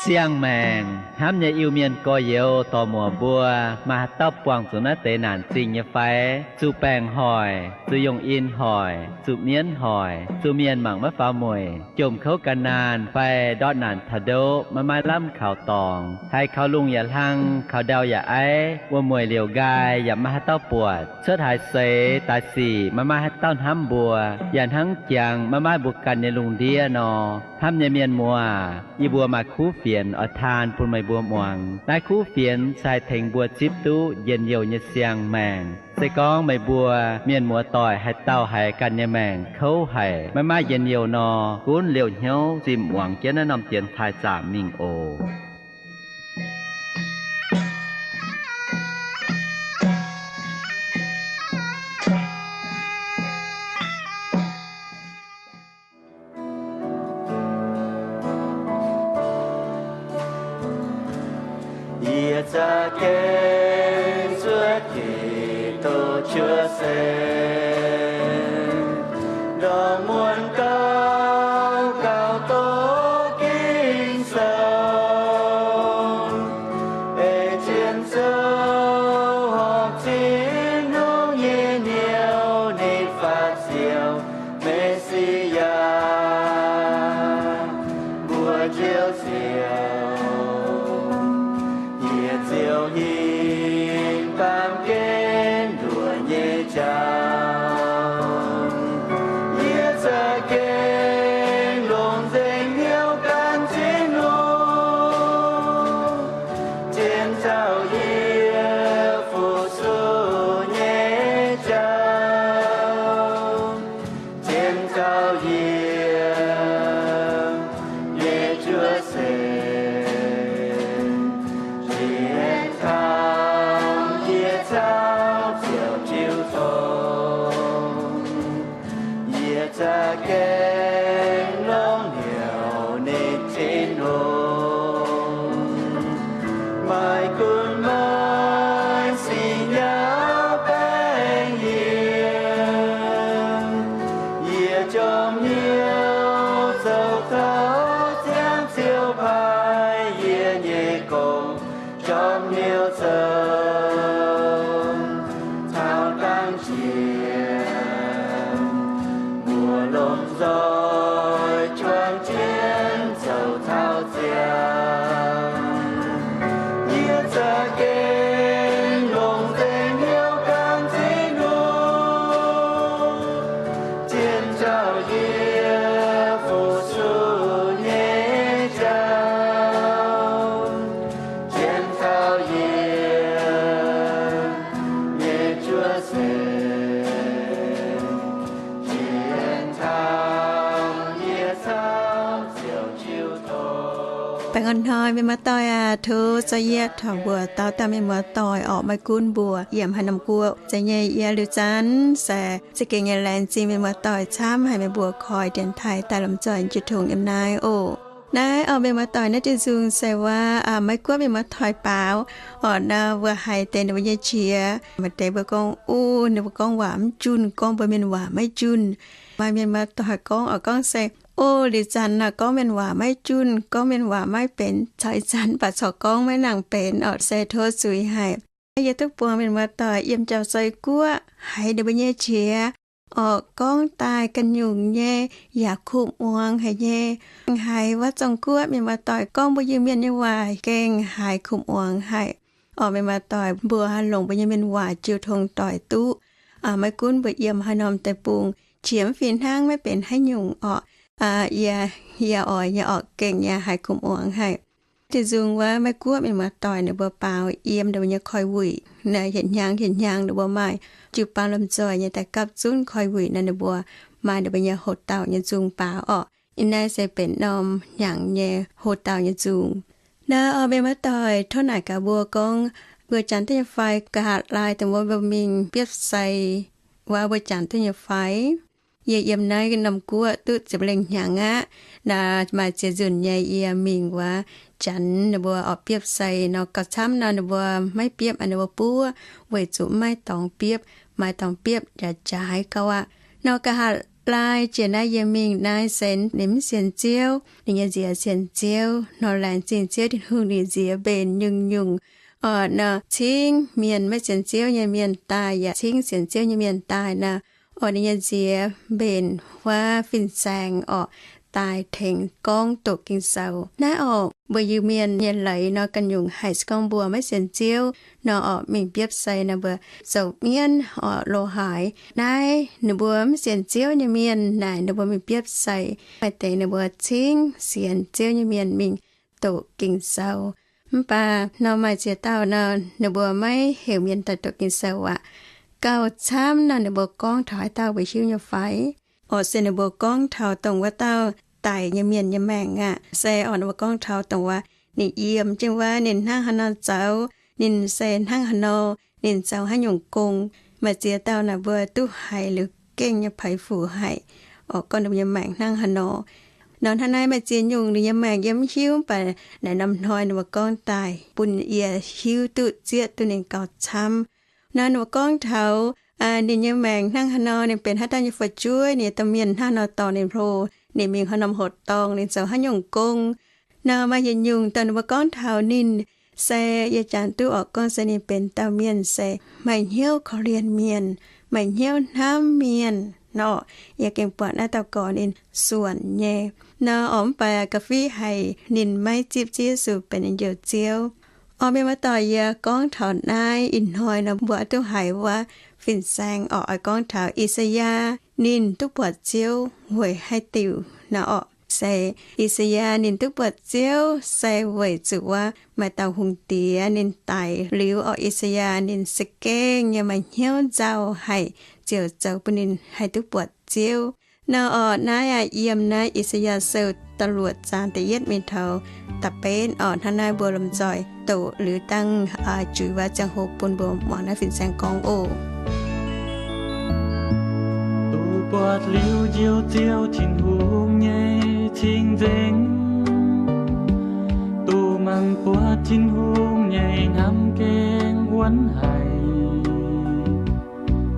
Siang-maengc hnamv nyei Iu-Mienh gorx-youz dorc-muoc mbuo, maaih haaix dauh buangh zuqc naaiv deix naanc zingh nyei fai? Zuqc baengc hoic, zuqc yongh in hoic, zuqc mienv hoic, zuqc mienh mangc maiv faaux mueic, jomc kouv gan naanh fai ndortv naanc taux ndoqv maiv maaih lamh kaux dorngx, haiz kaux lungh yaac hlang, kaux ndau yaac aiv, wuom-mueic liouc nqaai yaac maiv maaih haaix dauh buatc, cuotv haaix seix daaih sic maiv maaih haaix dauh hnamv mbuo, yaac hnangv jangx maiv maaih mbuo ganh nyei lungh ndiev nor. Hnamv nyei mienh muoz, yie mbuo maaih kuv fienx oix taan bun meih mbuo muangx. Naaiv kuv fienx se haih tengx mbuo zipv duqv njien-youh nyei siang-maengc. Se gorngv meih mbuo mienh muoz-doic haaix dauh haiz ganh nyei maengc kouv haic, maiv maaih njien-youh nor, gunv liouh hnyouv zinh muangx jienv naaiv norm dienx taaih zaamc mingh oc. Yie za'gengh zuov Giduc cuotv seix, ndortv muonz gauh gauh doqc Ging-Sou, ei jienv Ziouv horpc Tin-Hungh nyei niouz, ninh faatv Ziouv, Me^si^yaa, mbuo Njoux Ziouv. Yie ziouc hinc baamh gen nduoc nyei jauv. Yie za'gengh longc nzengc hnyouv gan Tin-Hungh, zien taux yie fu-sux nyei jauv, zien taux yie nyei cuotv seix, zien taux yie caux Ziouv jiu tong. Yie za'gengh longc hnyouv nitv Tin-Hungh, maiv gunv maaih sic nyauv baengh yie, yie jorm hnyouv zoux taux ziangh Ziouv paaiv yie nyei gong, jorm hnyouv zoux taux dangh jiex mbuoqc lomh nzoih juang jienv zoux taux ziangh. Yie za'gengh longc nzengc hnyouv gan Tin-Hungh, zien taux yie fu-sux nyei jauv, zien taux yie nyei cuotv seix, zien taux yie caux Ziouv jiu tong. Baengh orn hnoi mienh muoz-doic aac, tov zorqv yietv taux mbuox dauh dauh mienh muoz-doic orqc, maiv gunv mbuo yiem haaix norm guoqv. Zeiz nyei, yie liuz zanc se za'gengh nyei laengz zingh mienh muoz-doic camv haic meih mbuo koi dienx taaih daaih lomh nzoih jiu tong yiem naaiv oc. Naaiv orqc, mienh muoz-doic, naaiv diuh nzung se wuov Meiv Guoqv mienh muoz-doic baaux orqc, naaiv mbuo haiz deix ninh mbuo nyei qiex, maaih deix mbuo gorngv, o, ninh mbuo gorngv waac mv junh, gorngv mbuo mienh waac maiv junh. Maaih mienh muoz-doic gorngv orqc, gorngv se, o, liuz zanc naaic gorngv mienh waac maiv junh, gorngv mienh waac maiv benx, caux ih zanc mv baac corc gorngv maiv nangc benx orqc, se tov zuiz haic. Yie duqv buangh mienh muoz-doic yiem Jauv-Zei Guoqv haiz ninh mbuo nyei qiex orqc, gorngv daaih ganh nyungc nyei yaac kuh muangx haic nyei. Haiz wuov Zong-Guoqv mienh muoz-doic gorngv mbuo Iu-Mienh nyei waac gengh haiz kuh muangx haic. Orqc, mienh muoz-doic, mbuo longc mbuo nyei mienh waac jiu tong doic duqv. Maiv gunv mbuo yiem haaix norm deic-bung, qiex mv fih hnangv, maiv benx haaix nyungc orqc, yie, yie oix nyei orqc, gengh nyei haiz kuh muangx haic. Diuh nzung wuov Meiv Guoqv mienh muoz-doic ninh mbuo baaux yiem ninh mbuo nyei koi wuic, hietc hnyangx hietc hnyangx ninh mbuo maaih jiu-baang lomh nzoih nyei daaih gapv zunv koi wuic nor, ninh mbuo maaih ninh mbuo nyei hoc-dauh nyei nzung baaux orqc. Ih naaiv se benx norm hnyangx nyei hoc-dauh nyei nzung. Naaiv orqc, mienh muoz-doic, tov naaic gaax mbuo gorngv, mbuo janx duqv nyei fai? Nqa'haav laai dongh wuov mbuo mingh biopv sei, wuov mbuo janx duqv nyei fai? Yie yiem naaiv norm guoqv duqv ziepc lengh hnyangx aqv. Naaiv maaih ziex nzunc nyei yie mingh wuov janx ninh mbuo orqc biopv sei nor, gauh camv nor ninh mbuo maiv biopv, ninh mbuo buov, weic zuqc maiv dorngx biopv. Maaih dorngx biopv yaac jaaix gauh aqv. Nor nqa'haav Laai jiex naaiv yie mingh naaiv se ninh mv sienx Ziouv, ninh nyei nziex sienx Ziouv nor, laengz zingh Ziouv Tin-Hungh ninh nziex mbenc nyungc-nyungc orqc nor, cingv mienh maiv sienx Ziouv nyei mienh daaih yaac cingv sienx Ziouv nyei mienh daaih nor, orqc ninh nyei nziex mbenc wuov fin-saeng orqc, daaih tengx gorngv doqc Ging-Sou. Naaiv orqc mbuo Iu-Mienh nyei leiz nor ganh nyungc haic, se gorngv mbuo maiv sienx Ziouv nor orqc, mingh biopv sei nor mbuo zoux mienv orqc, loz-haaix. Naaiv ninh mbuo mv sienx Ziouv nyei mienh naaic ninh mbuo mingh biopv sei, maaih deix ninh mbuo cingv sienx Ziouv nyei mienh mingh doqc Ging-Sou. Mv baac nor maaih ziex dauh nor ninh mbuo maiv heuc mienh daaih doqc Ging-Sou aqv. Gauh camv nor ninh mbuo gorngv taux haaix dauh mbuo hiuv nyei fai? Orqc se ninh mbuo gorngv taux dongh wuov dauh daic nyei mienh nyei maengc aqv. Se orqc ninh mbuo gorngv taux dongh wuov ninh yiem jienv wuov ninh hnangv haaix nor zoux, ninh se hnangv haaix nor, ninh zoux haaix nyungc gong. Maaih ziex dauh naaic mbuo duqv haiz liuz gengh nyei peix fuc haic orqc, gorngv ninh mbuo nyei maengc hnangv haaix nor. Nor hnangv naaiv maaih ziex nyungc ninh nyei maengc yie mv hiuv, mv baac naaiv norm hnoi ninh mbuo gorngv daaih bun yie hiuv duqv zieqv duqv ninh gauh camv. Nor ninh mbuo gorngv taux ninh nyei maengc hnangv haaix nor, ninh benx haaix dauh nyei fu'jueiv, ninh nyei domh mienh hnangv haaix nor dorh ninh hlo, ninh mingh haaix norm hoqc dorngh, ninh zoux haaix nyungc gong. Nor maaih yietc nyungc dongh ninh mbuo gorngv taux ninh se yie jangx duqv orqc, gorngv se ninh benx dauh mienh se maaih hnyouv korv-lienh mienh, maaih hnyouv hnamv mienh nor. Yie gengh buatc naaiv dauh gorx ninh suonc nyei nor orqc, mv baac ga'fiev haic ninh maiv zipv Ziouv Yesu benx ninh njoux Ziouv. Orqc mienh muoz-doic, yie gorngv taux naaiv ih hnoi nor mbuo oix duqv haiz wuov fin-saeng orqc, oix gorngv taux I^saa^yaa ninh duqv buatc Ziouv weic haaix diuc nor orqc. Se I^saa^yaa ninh duqv buatc Ziouv se weic zuqc wuov maaih dauh hungh diex ninh daic liuz orqc, I^saa^yaa ninh za'gengh nyei maaih hnyouv nzauh haic, ziouc zoux bun ninh haih duqv buatc Ziouv. Nor orqc naaiv aqv, yiem naaiv I^saa^yaa Sou da'luoqc zaang da'yietv mingh taux da'betv orqc, hnangv naaiv mbuo lomh nzoih doqc liuz dangh juix waac ziangh hoc bun mbuo muangx naaiv fin-saeng gorngv oc. Duqv buatc liuz njoux Ziouv Tin-Hungh nyei cing-nzengc, duqv mangc buatx Tin-Hungh nyei hnamv gengh wuonv haic.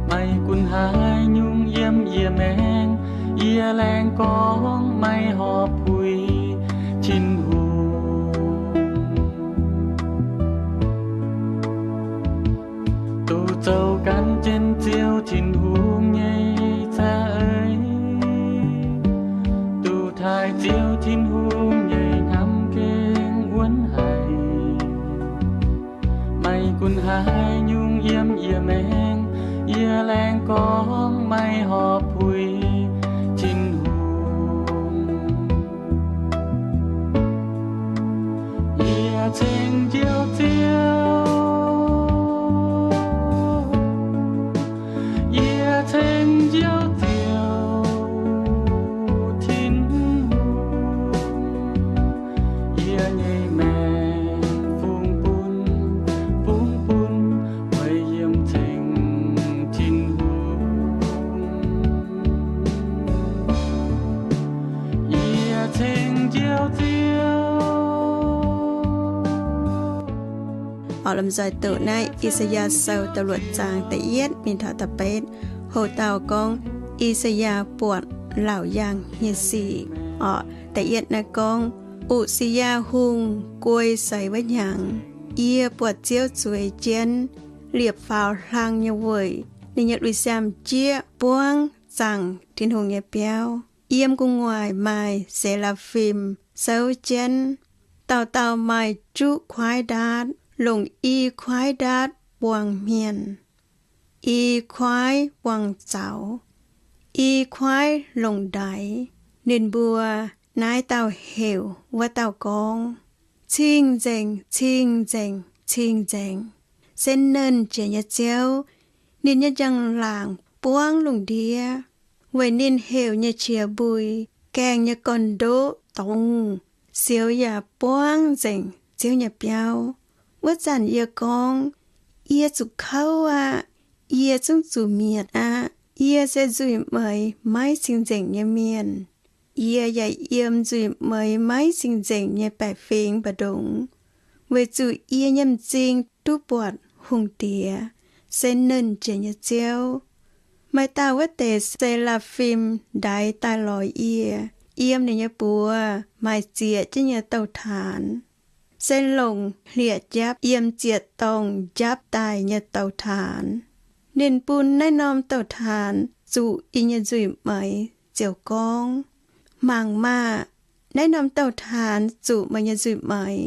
Maiv gunv haaix nyungc yiem yie maengc, yie laengz gorngv maiv horpc puix Tin-Hungh. Duqv zoux gan jienv Ziouv Tin-Hungh nyei za'eix, duqv taaih Ziouv Tin-Hungh nyei hnamv gengh wuonv haic. Maiv gunv haaix nyungc yiem yie maengc, yie laengz gorngv maiv horpc puix Tin-Hungh. Yie ceng Ziouv Ziouv, yie ceng Ziouv Ziouv Tin-Hungh. Yie nyei maengc fungx bun, fungx bun, weic yiem ceng Tin-Hungh. Yie ceng Ziouv Ziouv. Orqc, lomh nzoih doqc naaiv I^saa^yaa Sou da'luoqc zaang da'yietv mingh taux da'betv. Hoc dauh gorngv I^saa^yaa buatc laauc yaangh nyei sic. Orqc, da'yietv naaiv gorngv, U^si^yaa Hungh guei seix wuov hnyangx, yie buatc Ziouv zueiz jienv, liepc faaux hlang nyei weic. Ninh nyei lui-siaam-jieqv buangv zaangc Tin-Hungh nyei biauv. Yiem gu'nguaaic maaih se^laa^fim souv jienv. Dauh dauh maaih juqv kuaaiv ndaatv, longc i kuaaiv ndaatv buangh hmien, i kuaaiv buangh zaux, i kuaaiv longc ndaix. Ninh mbuo, naaiv dauh heuc wuov dauh gorngv, Cing-Nzengc, Cing-Nzengc, Cing-Nzengc, se Nernh Jiex nyei Ziouv. Ninh nyei njang-laangc buangv lungh ndiev. Weic ninh heuc nyei qiex mbui, gaengh nyei gorn-ndoqv dongz, sioux yaac buangv nzengc Ziouv nyei biauv. Wuov zanc yie gorngv, Yie zuqc kouv aqv. Yie zungv zuqc mietc aqv. Yie se nzuih meix maiv cing-nzengc nyei mienh. Yie yaac yiem nzuih meix maiv cing-nzengc nyei baeqc fingx mbu'ndongx, weic zuqc yie nyei m'zing duqv buatc Hungh Diex, se Nernh Jiex nyei Ziouv. Maaih dauh wuov deix se^laa^fim ndaix daaih lorz yie. Yiem ninh nyei buoz maaih zieqc jienv nyei douz-taanx. Se longc hlieqv njapv yiem zieqc dorngh njapv daaih nyei douz-taanx. Ninh bun naaiv norm douz-taanx zuqc yie nyei nzuih meix ziouc gorngv, Mangc maah! Naaiv norm douz-taanx zuqc meih nyei nzuih meix.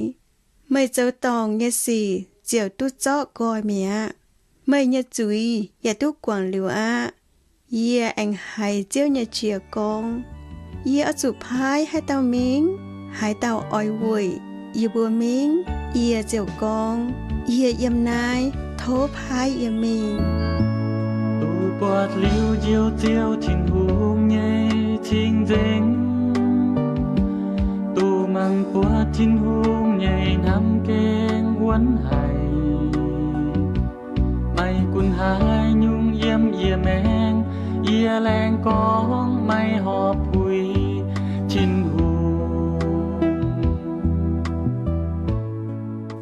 Meih zoux dorngc nyei sic ziouc duqv zorqv nqoi mi'aqv. Meih nyei zuiz yaac duqv guangc liuz aqv. Yie aengx haiz Ziouv nyei qiex gorngv, Yie oix zuqc paaiv haaix dauh mingh? Haaix dauh oix weic yie mbuo mingh? Yie ziouc gorngv, Yie yiem naaiv. Tov paaiv yie mingh. Duqv buatc liuz njoux Ziouv Tin-Hungh nyei cing-nzengc, duqv mangc buatc Tin-Hungh nyei hnamv gaengh wuonv haic. Maiv gunv haaix nyungc yiem yie maengc, yie laengz gorngv maiv horpc puix Tin-Hungh.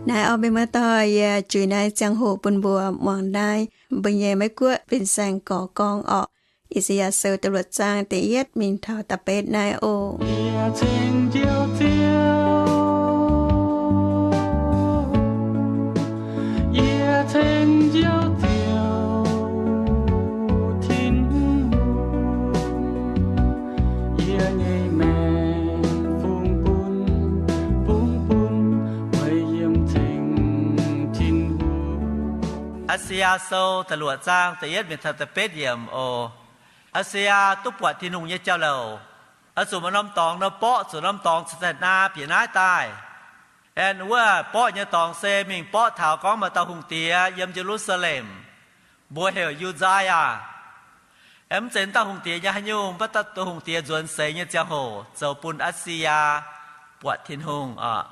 Naaiv oix mingh muoz-doic, yie juix naaiv ziangh hoc bun mbuo muangx naaiv mbuo nyei Meiv Guoqv fin-saeng gorx gorngv orqc. I^saa^yaa Sou da'luoqc zaang da'yietv mingh taux da'betv naaiv oc. Yie ceng Njoux Ziouv, yie ceng Njoux Ziouv Tin-Hungh, yie nyei maengc fungx bun, fungx bun meih yiem ceng Tin-Hungh. I^saa^yaa Sou da'luoqc zaang da'yietv mingh taux da'betv yiemc oc. I^saa^yaa duqv buatc Tin-Hungh nyei jauv-louc. Oix zuqc maaih norm dorngx nor borqv zuqc norm dorngx cingx daaih naa bieqc naaiv daaih. Aengx wuov borqv nyei dorngx se mingh borqv taux gorngv maaih dauh hungh diex yiem Ye^lu^saa^lem, mbuox heuc Yu^nzaa^yaa. Aengx mv zeiz dauh hungh diex nyei haaix nyungc, mv baac dauh hungh diex nzuonx seix nyei ziangh hoc zoux bun I^saa^yaa buatc Tin-Hungh oc.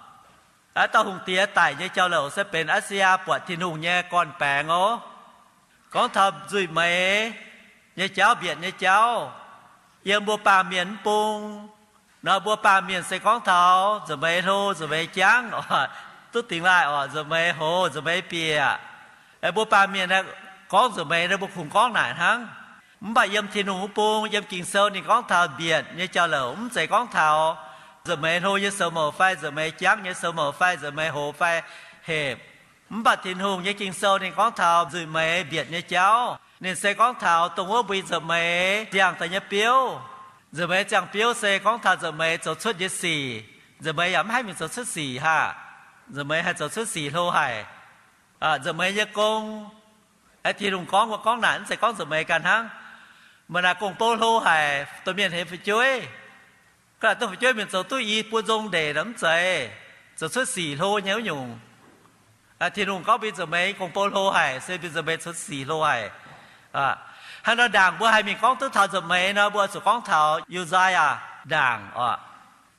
Aa, dauh hungh diex daic nyei jauv-louc se benx I^saa^yaa buatc Tin-Hungh nyei gorn-baengx oc. Gorngv taux nzuih meix nyei jauv, mbietc nyei jauv, yiem mbuo baamh mienh mv bung nor, mbuo baamh mienh se gorngv taux nzuih meix hlo, nzuih meix jangv, duqv dingx laaih oc, nzuih meix hoz, nzuih meix bieqc. Mbuo baamh mienh gorngv nzuih meix nor, mbuo kungx gorngv naaic hnangv. Mv baac yiem Tin-Hungh mv bung, yiem Ging-Sou ninh gorngv taux mbietc nyei jauv-louc, mv zeiz gorngv taux nzuih meix hlo nyei soux mouc fai nzuih meix jangv nyei soux mouc fai nzuih meix hoz fai hepc. Mv baac Tin-Hungh nyei Ging-Sou ninh gorngv taux nzuih meix mbietc nyei jauv, ninh se gorngv taux dongh wuov mbui nzuih meix ziangh daaih nyei biouv. Nzuih meix ziangh biouv se gorngv taux nzuih meix zoux cuotv nyei sic. Nzuih meix yaac mv haih mingh zoux cuotv sic haah. Nzuih meix haih zoux cuotv sic hlo haic. Nzuih meix nyei gong, Tin-Hungh gorngv, mbuo gorngv naaic mv zeiz gorngv nzuih meix ganh hnangv. Maaih naaic gong-bou hlo haic, domh mienh hemx fu'jueiv. Ga'naaiv dongh fu'jueiv mienh zoux duqv i buo nzong ndeic nor mv zeiz, zoux cuotv sic hlo nyei wuov nyungc. Tin-Hungh gorngv mbuo nzuih meix gong-bou hlo haic, se mbuo nzuih meix cuotv sic hlo haic. Hnangv nor ndaangc mbuo haih mingh gorngv duqv taux nzuih meix nor, mbuo zuqc gorngv taux Yu^nzaa^yaa ndaangc oc.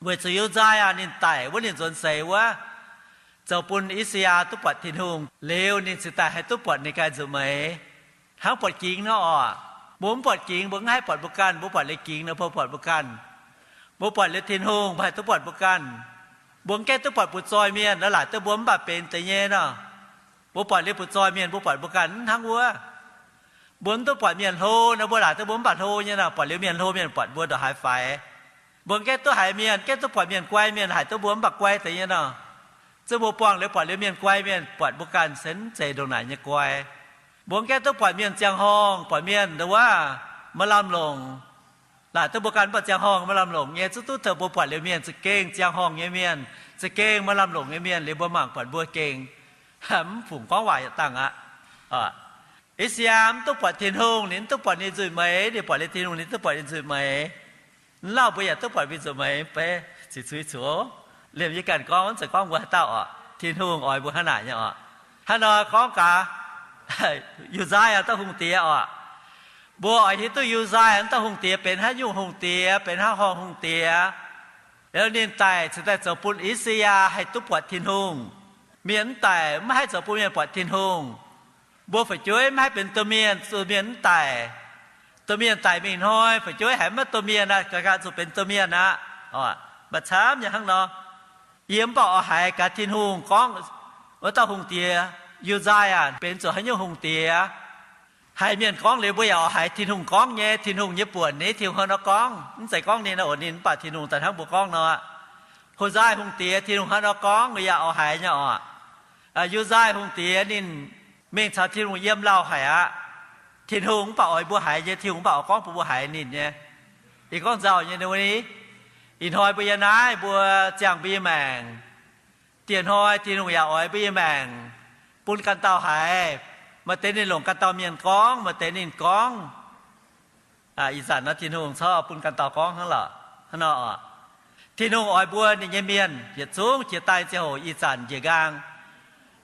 Weic zuqc Yu^nzaa^yaa ninh daic wuov, ninh nzuonx seix wuov, zoux bun I^saa^yaa duqv buatc Tin-Hungh liuz, ninh cingx daaih haih duqv buatc ninh ganh nzuih meix. Hnangv buatc gingx nor oc. Mbuo mv buatc gingx, mbuo mv haih buatc mbuo ganh. Mbuo buatc liuz gingx nor, mbuo buatc mbuo ganh. Mbuo buatc liuz Tin-Hungh, mbuo haih duqv buatc mbuo ganh. Mbuo mv gaengh duqv buatc butv-zoih mienh nor, laaic duqv mbuo mv baac benx deix nyei nor. Mbuo buatc liuz butv-zoih mienh, mbuo buatc mbuo ganh hnangv wuov. Mbuo mv duqv buatc mienh hlo nor, mbuo laaic duqv mbuo mv baac hlo nyei nor, buatc liuz mienh hlo, mienh buatc mbuo ndongc haaix faix. Mbuo gaengh duqv haiz mienh, gaengh duqv buatc mienh guai, mienh haih duqv mbuo mv baac guai deix nyei nor. Zungv mbuo buangh liuz buatc liuz mienh guai, mienh buatc mbuo ganh se mv zeiz ndongc naaic nyei guai. Mbuo gaengh duqv buatc mienh ziangh horngh, buatc mienh ndongc wuov maaih lamh longc. Laaic duqv mbuo ganh mv baac ziangh horngh maaih lamh longc nyei, zungv duqv taux mbuo buatc liuz mienh za'gengh ziangh horngh nyei mienh, za'gengh maaih lamh longc nyei mienh liuz, mbuo mangc buatc mbuo gengh mv fungc gorngv waac yietc dangh aqv. I^saa^yaa mv duqv buatc Tin-Hungh, ninh mv duqv buatc ninh nzuih meix. Ninh buatc liuz Tin-Hungh, ninh duqv buatc ninh nzuih meix. Mv lauh mbuo yaac duqv buatc mbuo nzuih meix, beiv ziqc cui cuoz. Liemh yie ganh gorngv, mv zeiz gorngv mbuo haaix dauh oc. Tin-Hungh oix mbuo hnangv naaic nyei oc. Hnangv nor gorngv gaax, Yu^nzaa^yaa dauh hungh diex oc. Mbuo oix hiuv duqv Yu^nzaa^yaa dauh hungh diex benx haaix nyungc hungh diex, benx haaix horngh hungh diex. Liuz ninh daic cingx daaih zoux bun I^saa^yaa haih duqv buatc Tin-Hungh. Mienh mv daic mv haih zoux bun mienh buatc Tin-Hungh. Mbuo fu'jueiv mv haih benx domh mienh, domh mienh mv daic. Domh mienh daic mingh hnoi, fu'jueiv haiz maiv domh mienh aqv, ga'ga'naaiv zuqc benx domh mienh aqv. Maaih camv nyei hnangv nor. Yie mv baac oix haiz gaax Tin-Hungh gorngv wuov dauh hungh diex Yu^nzaa^yaa benx zuqc haaix nyungc hungh diex. Haiz mienh gorngv liuz mbuo yaac oix haiz Tin-Hungh gorngv nyei. Tin-Hungh nyei buonc ni, Tin-Hungh hnangv nor gorngv. Mv zeiz gorngv ninh oc, ninh mv baac Tin-Hungh daaih hnangv mbuo gorngv nor aqv. Ho nzaaih hungh diex Tin-Hungh hnangv nor gorngv, yaac oix haiz nyei oc. Yu^nzaa hungh diex ninh mingh caux Tin-Hungh yiem lauh haic aqv. Tin-Hungh mv baac oix mbuo haiz nyei, Tin-Hungh mv baac oix gorngv bun mbuo haiz ninh nyei. Ih gorngv nzauh nyei ni. Ih hnoi mbuo yiem naaiv mbuo ziangh mbuo nyei maengc. Dieh hnoi Tin-Hungh yaac oix mbuo nyei maengc bun ganh dauh haiz. Maaih deix ninh longc ganh dauh mienh gorngv, maaih deix ninh gorngv. Ih zanc nor Tin-Hungh corc bun ganh dauh gorngv hnangv lorqc. Hnangv nor, Tin-Hungh oix mbuo ninh nyei mienh yietc zungv jiex daaih ziangh hoc ih zanc njiec nqaang.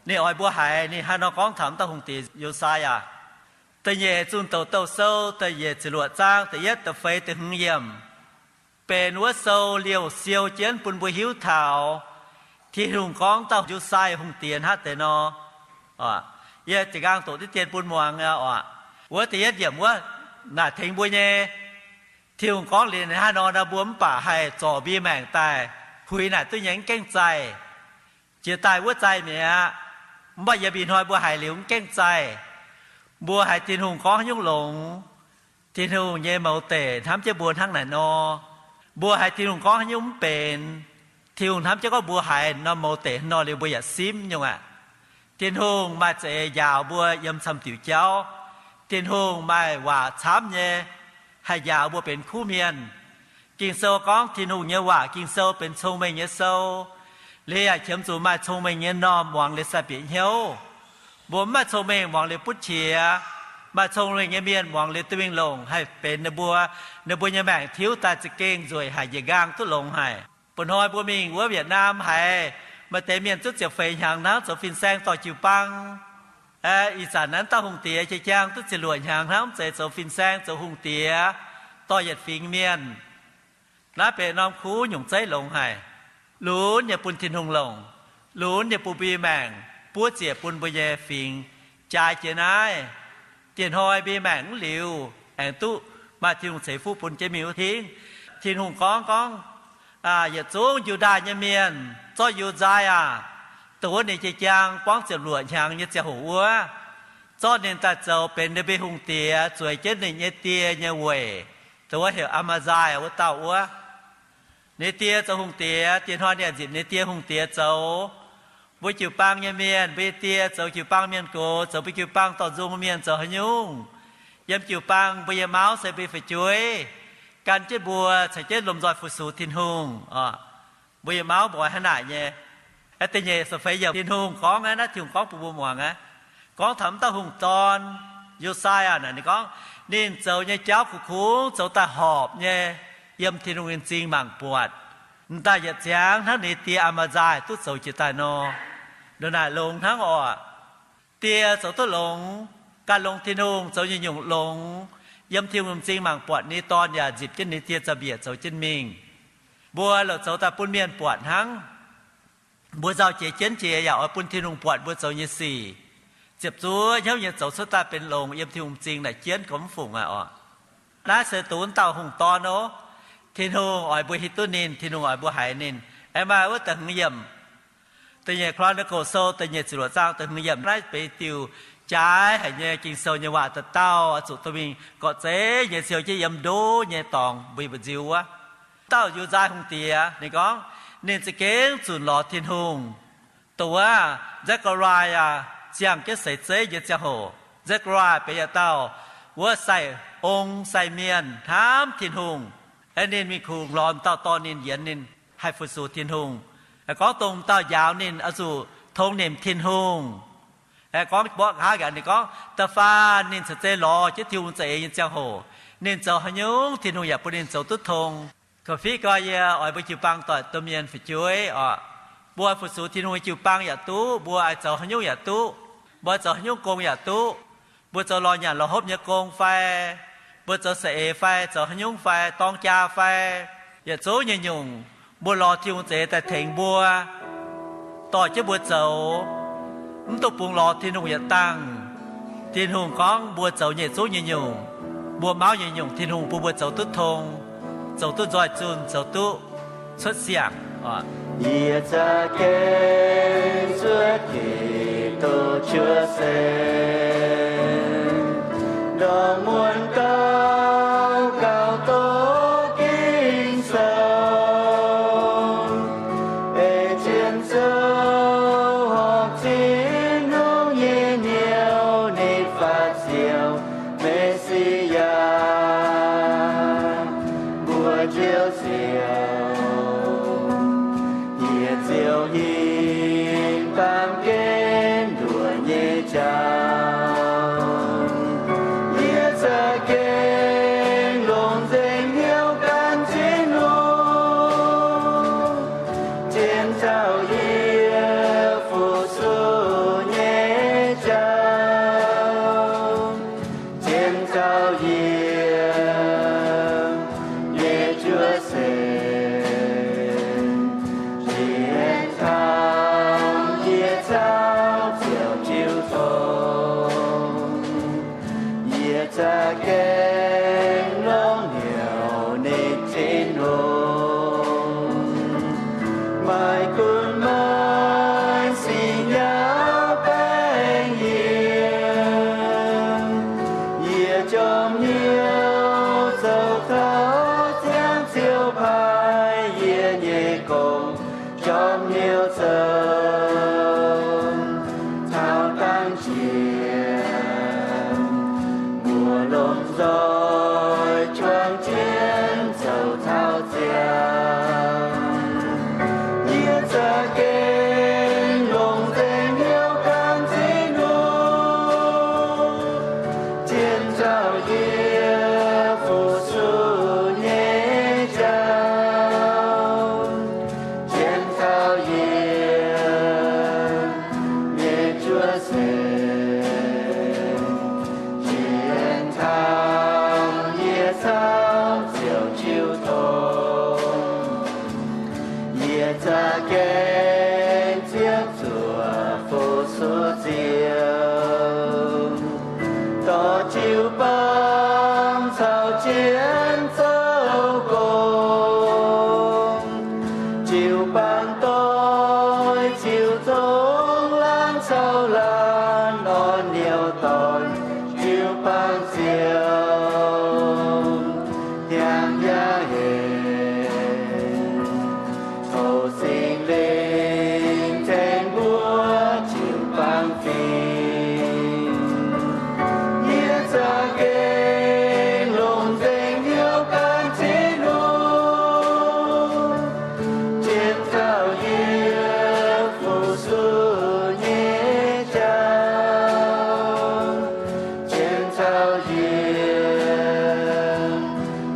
Ninh oix mbuo haiz ninh haaix nor gorngv taux dauh hungh diex Yo^si^yaa. Da'nyeic Zunh Douz Douh Sou da'nyeic ziepc luoqc zaang da'yietv, da'feix, da'hmz yiemc, benx wuov sou liouh siou jienv bun mbuo hiuv taux Tin-Hungh gorngv dauh Yo^si^yaa hungh diex hnangv deix nor. Yie za'gengh doqc diqv dien bun muangx oc. Wuov da'yietv yiemc wuov naaic tengx mbuo nyei, Tin-Hungh gorngv liuz hnangv nor nor, mbuo mv baac haih zorc mbuo nyei maengc daaih huix naaic duqv nyei, mv gaengh zaih. Jiex daaih wuov zaih mi'aqv. Mv baac yiem ih hnoi mbuo haiz liuz mv gaengh zaih. Mbuo haiz Tin-Hungh gorngv haaix nyungc longx, Tin-Hungh nyei mouz deic hnamv jienv mbuo hnangv naaic nor. Mbuo haiz Tin-Hungh gorngv haaix nyungc mv benx, Tin-Hungh hnamv jienv gorngv mbuo haiz norm mouz deic nor liuz mbuo yaac simv nyungc aqv. Tin-Hungh maaih za'eix njaaux mbuo yiem camv diuc jauv. Tin-Hungh maaih waac camv nyei, haih njaaux mbuo benx kuv mienh. Ging-Sou gorngv Tin-Hungh nyei waac, Ging-Sou benx cong-mengh nyei sou. Liuz yaac qiemx zuqc maaih cong-mengh nyei m'normh muangx liuz sai-bieqc hnyouv. Mbuo mv maaih cong-mengh muangx liuz butv qiex. Maaih cong-mengh nyei mienh muangx liuz duqv mingh longc haih benx ninh mbuo, ninh mbuo nyei maengc tiuv daaih za'gengh nzueic haic, njiec nqaang duqv longx haic. Mba'hnoi mbuo mingh wuov Vietnam haiz maaih deix mienh duqv ziepc feix hnyangx hnangv zoux fin-saeng dorh jiu-baang. Ih zanc naaiv dauh hungh diex jiex-jaang duqv ziepc luoqc hnyangx hnangv mv zeiz zoux fin-saeng, zoux hungh diex, dorh yietc fingx mienh. Naaiv benx norm kuv nyungc zeiv longx haic. Lunx nyei bun Tin-Hungh longc, lunx nyei bun mbuo nyei maengc, buov ziec bun mbuo nyei fingx jaaix jiex naaiv. Dieh hnoi mbuo nyei maengc mv liuz, aengx duqv maaih Tin-Hungh ceix fuqv bun jienv mingh wuov hingv. Tin-Hungh gorngv, gorngv, yietc zungv Yu^ndaa nyei mienh zorqv Yu^nzaa, dongh wuov ninh jiex-jaang buangv ziepc luoqc hnyangx nyei ziangh hoc wuov, zorqv ninh daaih zoux benx ninh mbuo hungh diex, zueiz jienv ninh nyei die nyei weic, dongh wuov heuc Aa^maa^nzaa wuov dauh wuov. Ninh die zoux hungh diex, dieh hnoi ninh yaac nzipc ninh die hungh diex zoux. Mbuo jiu-baang nyei mienh, mbuo nyei die zoux jiu-baang mienh gox, zoux mbuo jiu-baang dorh nzung mienh zoux haaix nyungc? Yiem jiu-baang mbuo nyei mauv se mbuo nyei fu'jueiv, gan jienv mbuo caux jienv lomh nzoih fu-sux Tin-Hungh oc. Mbuo nyei mauv mbuox hnangv naaic nyei. Da'nyeic ziepc feix yiemc Tin-Hungh gorngv aqv, naaiv Tin-Hungh gorngv bun mbuo muangx aqv. Gorngv taux m'dauh hungh dorn, Yo^si^yaa naaic ninh gorngv, ninh zoux nyei jauv kungx-kungx zoux daaih horpc nyei, yiem Tin-Hungh nyei m'zing mangc buatc. M'daaih yietc ziangx hnangv ninh die Aa^maa^nzaa duqv zoux jiex daaih nor. Ndongc naaic longx hnangv oc. Die zoux duqv longx, gan longx Tin-Hungh, zoux nyei nyungc longx, yiem Tin-Hungh m'zing mangc buatc, ninh dorn yaac nzipc jienv ninh die za'mbieqc zoux jienv mingh. Mbuo louc zoux daaih bun mienh buatc hnangv. Mbuo nzauh jiex jienv jiex yaac oix bun Tin-Hungh buatc mbuo zoux nyei sic. Ziepc zuoqv hnyouv nyei zoux cuotv daaih benx longx yiem Tin-Hungh m'zing naaic jienv gorngv mv fungc aqv oc. Naaiv se dongh wuov dauh hungh dorn oc. Tin-Hungh oix mbuo hiuv duqv ninh, Tin-Hungh oix mbuo haiz ninh. Aengx maaih wuov da'hmz yiemc, da'nyeic Ko^lin^to sou da'nyeic ziepc luoqc zaang da'hmz yiemc. Naaiv benx diuh jaaix haic nyei Ging-Sou nyei waac dauh dauh oix zuqc dorh mingh gorqv-zeiv nyei siou jienv yiem ndo nyei dorngx mbu'ziex wuov. Dauh Yu^nzaa hungh diex ninh gorngv, ninh za'gengh zunc lorz Tin-Hungh. Dongh wuov Nzekc^gaa^ri^yaa ziangh jienv seix zeiv nyei ziangh hoc, Nzekc^gaa^ri^yaa benx yietc dauh wuov sai-ong sai-mienh hnamv Tin-Hungh. Aeqv, ninh mingh kungx lorz dauh dorn ninh yienx ninh haih fu-sux Tin-Hungh. Gorngv dongh dauh njaaux ninh oix zuqc tong nimc Tin-Hungh. Aeqv, gorngv mborqv nqa'haav nqanx ninh gorngv, da'faanh ninh caux zeiz lorz jienv Tin-Hungh za'eix nyei ziangh hoc, ninh zoux haaix nyungc Tin-Hungh yaac bun ninh zoux duqv tong. Korv-fiqv gorx, yie oix mbuo jiu-baang doic domh mienh fu'jueiv oc, mbuo fu-sux Tin-Hungh nyei jiu-baang yaac duqv, mbuo oix zoux haaix nyungc yaac duqv, mbuo zoux haaix nyungc gong yaac duqv, mbuo zoux lorz nyanc lorz hopv nyei gong fai, mbuo zoux saeng-eix fai, zoux haaix nyungc fai, dorng jaa fai, yietc zungv nyei nyungc, mbuo lorz Tin-Hungh za'eix daaih tengx mbuo, dorh jienv mbuo zoux, mv dungx bungx lorz Tin-Hungh yietc dangh. Tin-Hungh gorngv mbuo zoux nyei zungv nyei nyungc, mbuo mauv nyei nyungc, Tin-Hungh bun mbuo zoux duqv tong, zoux duqv nzoih zunh, zoux duqv cuotv siang. Yie za'gengh zuov Giduc cuotv seix. Muonc gauh gauh doqc Ging-Sou, ei jienv zoux horpc Tin-Hungh nyei hnyouv, ninh faaux ziouc Mesi^yaa. Mbuo ziouc siouc, yie ziouc hingh baamh gen nduoc nyei jauv. Yie za'gengh longc nzengc hnyouv gan Tin-Hungh, zien taux yie fu-sux nyei jauv, zien taux yie nyei juov seix, zien taux yie caux ziouc jiu tong. Yie za'gengh longc hnyouv ninh Tin-Hungh, maaih gunv maaih sic nyauv baengh yie. Yie jorm hnyouv zoux taux ziangh Ziouv paaiv yie nyei gong, jorm hnyouv zoux taux dangh jiex mbuo lomh nzoih juang jienv zoux taux ziangh. Yie za'gengh longc nzengc hnyouv gan Tin-Hungh, zien taux yie fu-sux nyei jauv, zien taux yie nyei juov seix, zien taux yie caux ziouc jiu tong. Yie za'gengh ziouc zuoqc fu-sux Ziouv, dorh jiu-baang caux jienv zoux gong. Jiu-baang doix, ziouc zungv laangz caux laanh orn niouz doic. Jiu-baang ziouc hnyangx yaac hec, tov Singx Lingh tengx mbuo jiu-baang fingx. Yie za'gengh longc nzengc hnyouv gan Tin-Hungh, zien taux yie fu-sux nyei jauv, zien taux yie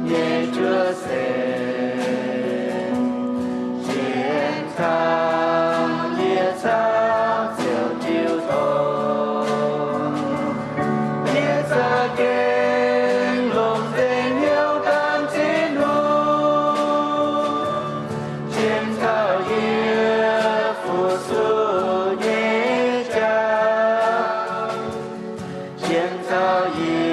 nyei juov seix, zien taux yie caux ziouc jiu tong. Yie za'gengh longc nzengc hnyouv gan Tin-Hungh, zien taux yie fu-sux nyei jauv, zien taux yie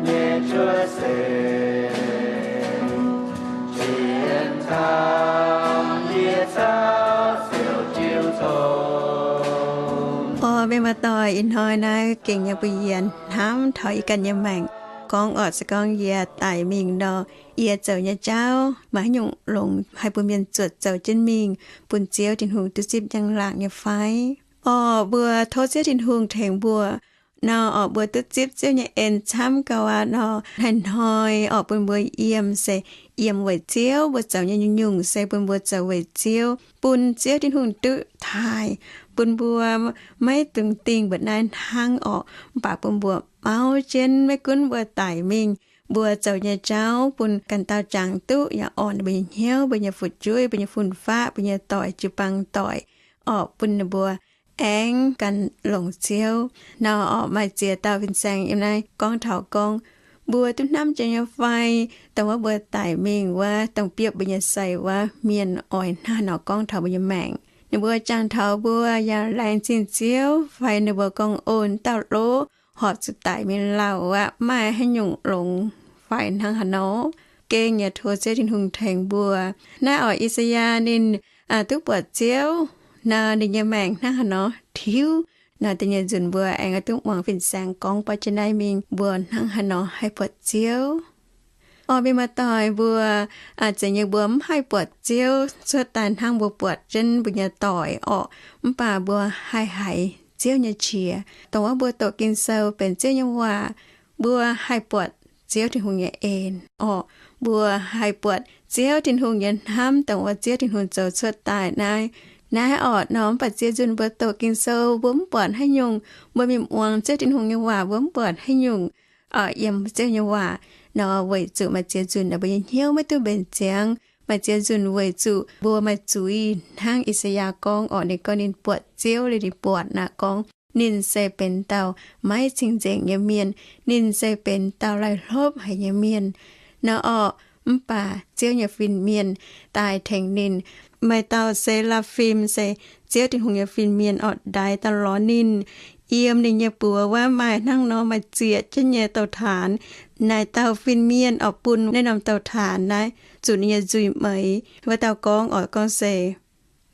nyei juov seix, zien taux yie caux ziouc jiu tong. Orv, mienh muoz-doic, ih hnoi naaiv gengh nyei mbuo yie hnamv taux yie ganh nyei maengc. Gorngv orqc se gorngv yie daic mingh nor, yie zoux nyei jauv maaih haaix nyungc longx haih bun mienh zuotc zoux jienv mingh bun Ziouv Tin-Hungh duqv zipv njang-laangc nyei fai? Orqc, mbuo tov Ziouv Tin-Hungh tengx mbuo. Nor orqc, mbuo duqv zipv Ziouv nyei en camv gauh aqv nor, hnoi-hnoi orqc bun mbuo yiem se yiem weic Ziouv. Mbuo zoux nyei nyungc-nyungc se bun mbuo zoux weic Ziouv, bun Ziouv Tin-Hungh duqv taaih, bun mbuo maiv dungx dingh mbuo naaiv hnangv orqc. Mv baac bun mbuo mauv jienv maiv gunv mbuo daic mingh, mbuo zoux nyei jauv bun ganh dauh jangx duqv yaac orn mbuo nyei hnyouv, mbuo nyei fu'jueiv, mbuo nyei fun-faqv, mbuo nyei doic, jiu-baang doic, orqc bun ninh mbuo aengx gan longc Ziouv. Nor orqc maaih ziex dauh fin-saeng yiem naaiv gorngv taux gorngv, mbuo duqv hnamv jiex nyei fai, dongh wuov mbuo daic mingh wuov, dongh biopv mbuo nyei sai wuov, mienh oix hnangv haaix nor gorngv taux mbuo nyei maengc? Ninh mbuo jangx taux mbuo yaac laengz zingh Ziouv fai ninh mbuo gorngv, ov, dauh lov horpc zuqc daic mingh lauh aqv, maaih haaix nyungc longx fai hnangv haaix nor? Gengh yaac tov Ziouv Tin-Hungh tengx mbuo. Naaiv orqc, I^saa^yaa ninh duqv buatc Ziouv nor, ninh nyei maengc hnangv haaix nor tiuv Nor da'nyeic nzunc mbuo aengx oix duqv muangx fin-saeng gorngv baav jienv naaiv mingh mbuo hnangv haaix nor haih buatc Ziouv. Orqc, mienh maaih doic, mbuo, aa, zeiz nyei mbuo mv haih buatc Ziouv cuotv daaih hnangv mbuo buatc jienv mbuo nyei doic orqc, mv baac mbuo haih haiz Ziouv nyei qiex. Dongh wuov mbuo doqc Ging-Sou benx Ziouv nyei waac, mbuo haih buatc Ziouv Tin-Hungh nyei en orqc. Mbuo haih buatc Ziouv Tin-Hungh nyei hnamv dongh wuov Ziouv Tin-Hungh zoux cuotv daaih naaiv, naaiv orqc nor. Mv baac ziex nzunc mbuo doqc Ging-Sou mbuo mv buatc haaix nyungc, mbuo mingh muangx Ziouv Tin-Hungh nyei waac mbuo mv buatc haaix nyungc, orqc, yiem Ziouv nyei waac nor, weic zuqc maaih ziex nzunc mbuo nyei hnyouv maiv duqv mbenc ziangx. Maaih ziex nzunc weic zuqc mbuo maaih zuiz hnangv I^saa^yaa gorngv orqc, ninh gorngv ninh buatc Ziouv liuz ninh buatc naaic gorngv ninh se benx dauh maiv cing-nzengc nyei mienh, ninh se benx dauh laih hlopv haic nyei mienh nor orqc. Mv baac Ziouv nyei fin-mienh daaih tengx ninh. Maaih dauh se^laa^fim, se Ziouv Tin-Hungh nyei fin-mienh orqc, ndaix daaih lorz ninh. Yiem ninh nyei buoz wuov maaih hnangv nor maaih zieqc jienv nyei douz-taanx. Naaic dauh fin-mienh orqc bun naaiv norm douz-taanx naaiv zuqc ninh nyei nzuih meix. Wuov dauh gorngv orqc, gorngv se,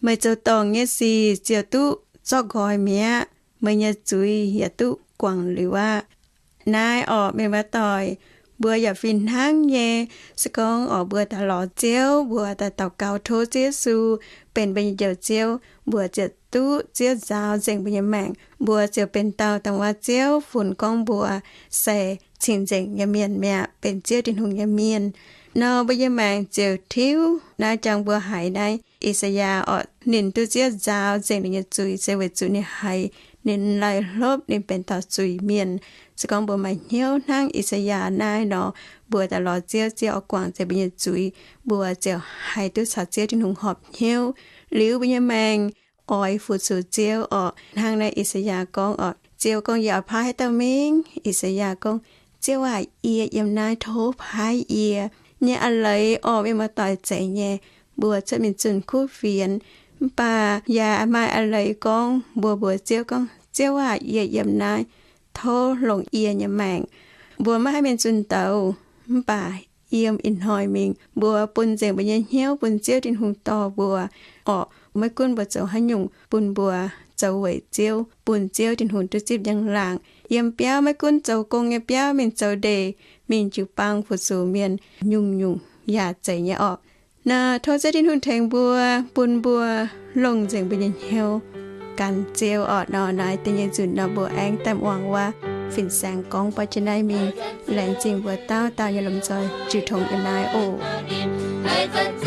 meih zoux dorngc nyei sic ziouc duqv zorqv nqoi mi'aqv, meih nyei zuiz yaac duqv guangc liuz aqv. Naaiv orqc, mienh maaih doic, mbuo yaac fih hnangv nyei. Se gorngv orqc mbuo daaih lorz Ziouv, mbuo daaih daux gaux tov Ziouv Yesu benx mbuo nyei Njoux Ziouv, mbuo ziouc duqv Ziouv nzaaux nzengc mbuo nyei maengc. Mbuo ziouc benx dauh dongh wuov Ziouv funx gorngv mbuo se cing-nzengc nyei mienh mi'aqv, benx Ziouv Tin-Hungh nyei mienh nor, mbuo nyei maengc ziouc tiuv. Naaiv jangx mbuo haiz naaiv I^saa^yaa orqc, ninh duqv Ziouv nzaaux nzengc ninh nyei zuiz se weic zuqc ninh haiz ninh laih hlopv, ninh benx dauh zuiz-mienh. Se gorngv mbuo maaih hnyouv hnangv I^saa^yaa naaiv nor, mbuo daaih lorz Ziouv, Ziouv oix guangc nzengc mbuo nyei zuiz, mbuo ziouc haih duqv caux Ziouv Tin-Hungh horpc hnyouv. Liuz mbuo nyei maengc oix fu-sux Ziouv orqc, hnangv naaiv I^saa^yaa gorngv orqc, Ziouv gorngv, Yie oix paaiv haaix dauh mingh? I^saa^yaa gorngv, Ziouv aah! Yie yiem naaiv, tov paaiv yie. Nyei a'leiz orqc, mienh maaih doic, zeiz nyei. Mbuo cuotv mingh zunh kuv fienx, mv baac yaac maaih a'leiz gorngv mbuo mbuox Ziouv gorngv, Ziouv aah! Yie yiem naaiv, tov longc yie nyei maengc. Mbuo maiv haih mingh zunh douz, mv baac yiem ih hnoi mingh mbuo bun nzengc mbuo nyei hnyouv bun Ziouv Tin-Hungh dorh mbuo orqc. Maiv gunv mbuo zoux haaix nyungc, bun mbuo zoux weic Ziouv, bun Ziouv Tin-Hungh duqv zipv njang-laangc. Yiem biauv, maiv gunv zoux gong nyei biauv, mingh zoux ndeic, mingh jiu-baang fu-sux mienh, nyungc-nyungc yaac zeiz nyei orqc. Naaiv tov Ziouv Tin-Hungh tengx mbuo, bun mbuo longc nzengc mbuo nyei hnyouv gan Ziouv orqc. Nor naaiv da'nyeic nzunc nor mbuo aengx daaih muangx wuov fin-saeng gorngv baav jienv naaiv mingh. Laengz zingh mbuo dauh dauh nyei lomh nzoih jiu tong yiem naaiv oc.